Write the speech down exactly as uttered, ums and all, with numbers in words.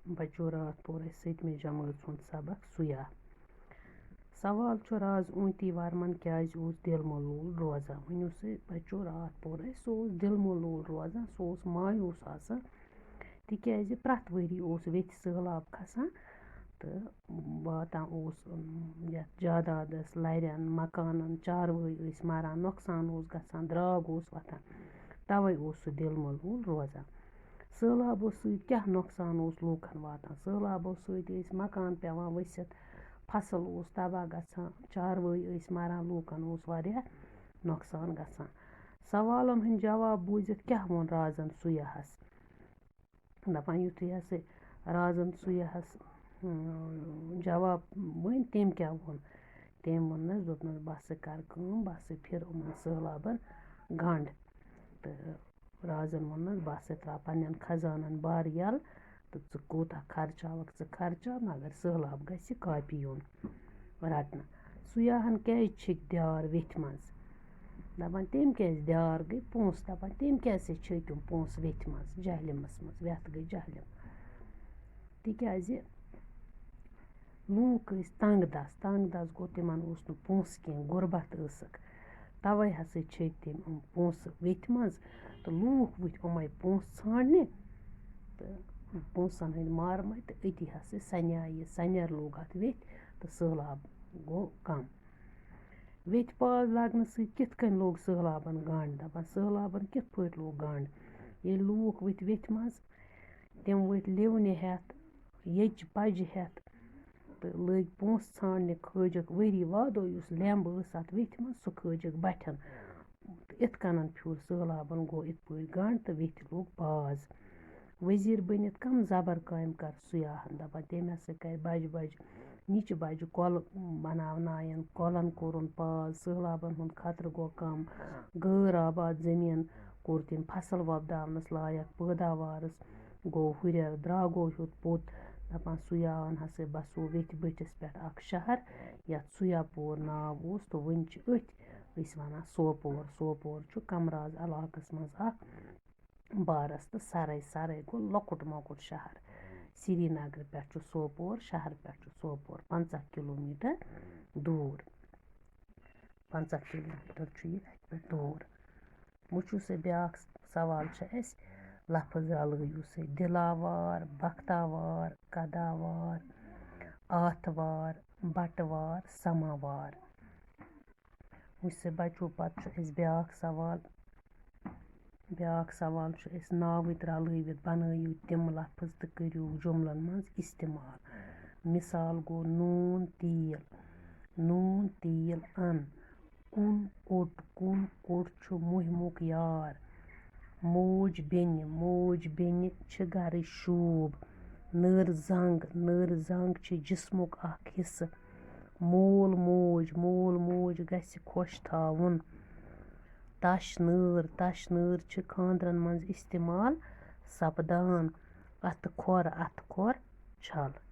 بچو، راتھ پوٚر اَسہِ سٔتمہِ جمٲژ ہُنٛد سبق سُیا۔ سوال چھُ، راز اونتی ورمن کیٛازِ اوس دِل ملوٗل روزان؟ ؤنِو سا بچو، راتھ پوٚر اَسہِ، سُہ اوس دِل ملوٗل روزان، سُہ اوس مایوٗس آسان، تِکیٛازِ پرٛٮ۪تھ ؤری اوس ویٚتھِ سٔہلاب کھسان تہٕ واتان اوس، اُم، یَتھ جادادَس، لَرٮ۪ن، مکانَن، چاروٲے ٲسۍ مَران، نۄقصان اوس گژھان، درٛاگ اوس وۄتھان، تَوَے اوس سُہ دِل ملوٗل روزان۔ سٔہلابو سۭتۍ کیٛاہ نۄقصان اوس لوٗکَن واتان؟ سٔہلابو سۭتۍ ٲسۍ مکان پٮ۪وان ؤسِتھ، فصل اوس تباہ گژھان، چاروٲے ٲسۍ مَران، لوٗکَن اوس واریاہ نۄقصان گژھان۔ سوالَن ہٕنٛدۍ جواب بوٗزِتھ کیٛاہ ووٚن رازَن سُیاہَس؟ دَپان یُتھُے ہسا رازَن سُیاہَس، اۭں، جواب ؤنۍ، تٔمۍ کیٛاہ ووٚن؟ تٔمۍ ووٚننَس، دوٚپنَس، "بہٕ ہسا کَرٕ کٲم، بہٕ ہسا پھِرٕ یِمَن سٔہلابَن گنٛڈ۔" تہٕ رازَن ووٚننَس، "بہٕ ہسا ترٛاو پنٛنٮ۪ن خزانَن بار یَلہٕ، تہٕ ژٕ کوٗتاہ خرچاوَکھ ژٕ خرچاو، مگر سٔہلاب گژھِ کاپی یُن رَٹنہٕ۔" سُیاہَن کیٛازِ چھِکھ دیار ویٚتھِ منٛز؟ دَپان، تٔمۍ کیٛازِ دیار گٔے پونٛسہٕ؟ دَپان، تٔمۍ کیٛازِ چھِ تِم پونٛسہٕ ویٚتھِ منٛز، جہلِمَس منٛز، ویٚتھ گٔے جہلِم۔ تِکیٛازِ لوٗکھ ٲسۍ تنٛگ دَست، تنٛگ دَست گوٚو، تِمَن اوس نہٕ پونٛسہٕ کینٛہہ، غُربت ٲسٕکھ، تَوَے ہسا چھِ تِم یِم پونٛسہٕ ویٚتھِ منٛز، تہٕ لوٗکھ وٕتھۍ یِمَے پونٛسہٕ ژھانٛڈنہِ، تہٕ پونٛسَن ہٕنٛدۍ مارٕ مٔتۍ، تہٕ أتی ہسا سَنیٛاے یہِ، سَنٮ۪ر لوٚگ اَتھ ویٚتھِ، تہٕ سٔہلاب گوٚو کَم۔ ویٚتھِ پاز لگنہٕ سۭتۍ کِتھ کٔنۍ لوٚگ سٔہلابَن گنٛڈ؟ دَپان، سٔہلابَن کِتھ پٲٹھۍ لوٚگ گنٛڈ؟ ییٚلہِ لوٗکھ ؤتھۍ ویٚتھِ منٛز، تِم ؤتھۍ لِونہِ ہٮ۪تھ، ییٚچہِ پَجہِ ہٮ۪تھ، تہٕ لٔگۍ پونٛسہٕ ژھانٛڈنہِ، کھٲجِکھ ؤری وادو، یُس لیمب ٲس اَتھ ویٚتھِ منٛز، سُہ کھٲجِکھ بَٹھٮ۪ن۔ تہٕ اِتھ کٔنۍ پھیوٗر سٔہلابَن، گوٚو اِتھ پٲٹھۍ گنٛڈ، تہٕ ویٚتھِ لوٚگ پاز۔ وزیر بٔنِتھ کم زبر کامہِ کر سیاحن؟ دپان، تٔمۍ ہسا کرِ بجہِ بجہِ، نِچہِ بجہِ کۄلہٕ بناوناین، کۄلن کوٚرُن پاز، سٔہلابن ہُنٛد خطرٕ گوٚو کم، غٲر آباد زٔمیٖن کوٚر تٔمۍ فصل وۄپداونس لایق، پٲداوارس گوٚو ہُرٮ۪ر، درٛاگو ہیوٚت پوٚت۔ دپان، سیاحن ہسا بسو ویٚتھِ بٔٹھِس پٮ۪ٹھ اکھ شہر، یتھ سُیا پور ناو اوس، تہٕ وُنہِ چھِ أتھۍ أسۍ ونان سوپور۔ سوپور چھُ کمراز علاقس منٛز اکھ بارس تہٕ سرے، سرے گوٚو لۄکُٹ مۄکُٹ شہر۔ سرینگرٕ پٮ۪ٹھ چھُ سوپور، شہرٕ پٮ۪ٹھ چھُ سوپور پنٛژاہ کِلوٗ میٖٹر دوٗر۔ پنٛژاہ کِلوٗ میٖٹر چھُ یہِ اَتہِ پٮ۪ٹھ دوٗر۔ وٕچھِو سا، بیٛاکھ سوال چھُ اَسہِ، لفظ رلٲیِو سا، دِلاوار، بختاوار، کداوار، آتھوار، بٹوار، سماوار۔ وٕچھ سا بچو، پتہٕ چھُ اَسہِ بیٛاکھ سوال۔ بیٛاکھ سوال چھُ اَسہِ، ناوٕتۍ رلٲوِتھ بنٲیِو تِم لفظ تہٕ کٔرِو جُملن منٛز استعمال۔ مثال گوٚو نوٗن تیٖل، نوٗن تیٖل اَن، کُل کوٚٹ، کُل کوٚٹ چھُ مُہِمُک یار۔ موج بیٚنہِ، موج بیٚنہِ چھِ گرٕچ شوٗب۔ نٔر زنٛگ، نٔر زنٛگ چھِ جسمُک اکھ حصہٕ۔ مول موج، مول موج گژھِ خۄش تھاوُن۔ تش نٲر، تش نٲر چھِ خانٛدرن منٛز استعمال سپدان۔ اَتھٕ کھۄر، اَتھٕ کھۄر چھل۔